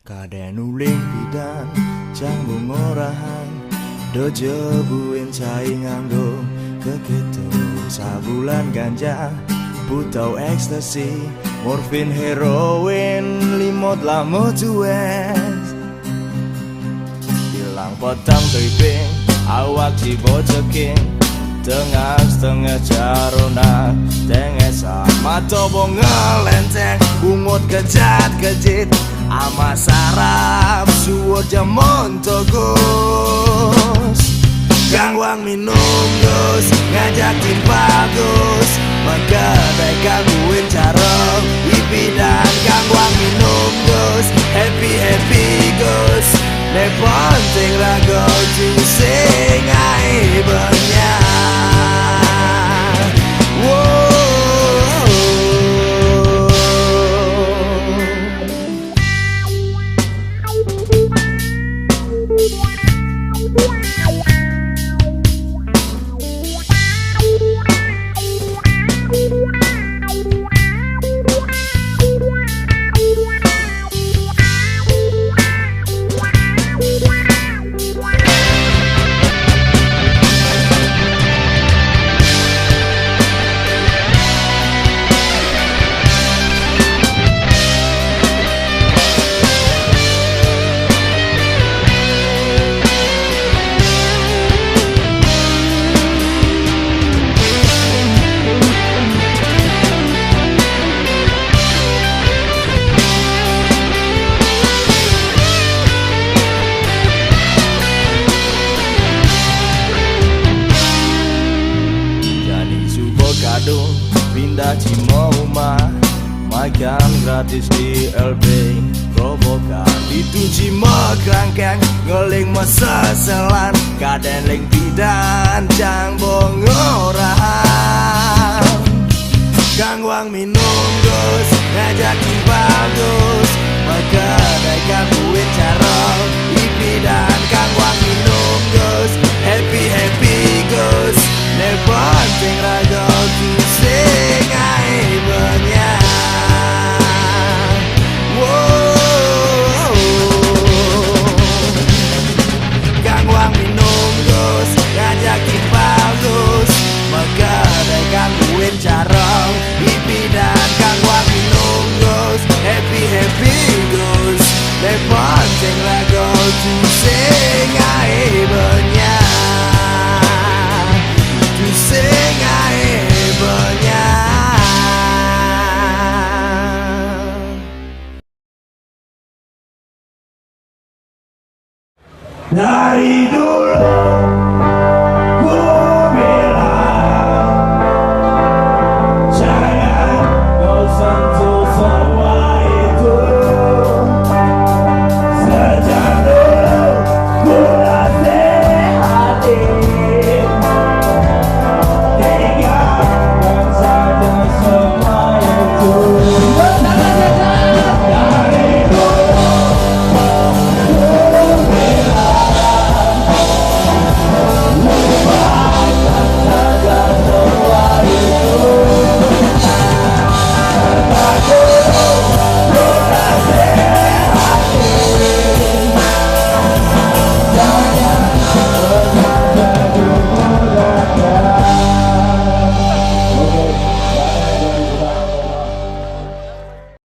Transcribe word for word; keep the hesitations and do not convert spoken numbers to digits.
Kadèn uling bidan, cang bungurahan, do jebuin cai nganggo keketo, sabulan ganja, butau ekstasi, morfin, heroin, limot lamo tuwes. Ilang petang triping, awak cibo ceking, tengah-tengah carona, tengesan mato bonga lenteng, bungut kejat-kejit, ama sarap suwur jamun togus. Kang wang minum gus, ngajak timpal gus, makedai kang buin carong, ibidan kang wang minum gus, happy-happy gus, ne penting raga tusing ae benya. Wow. Jani suba kadung pindah cima umah, makan gratis di L B, kerobokan ditu cima kerangkeng, ngeling meseselan, kadèn ling bidan cang bungurahan. Kang wang minum gus, ngajak timpal gus, makedai kang buin carong, ibidan kang wang minum gus, happy-happy gus, ne penting raga tusing ae benya. Wow. Kang wang minum gus, ngajak timpal gus, makedai kang buin carong, ibidan kang wang minum gus, happy-happy gus, ne penting raga tusing ae benya. Tusing ae benya. Dari dulu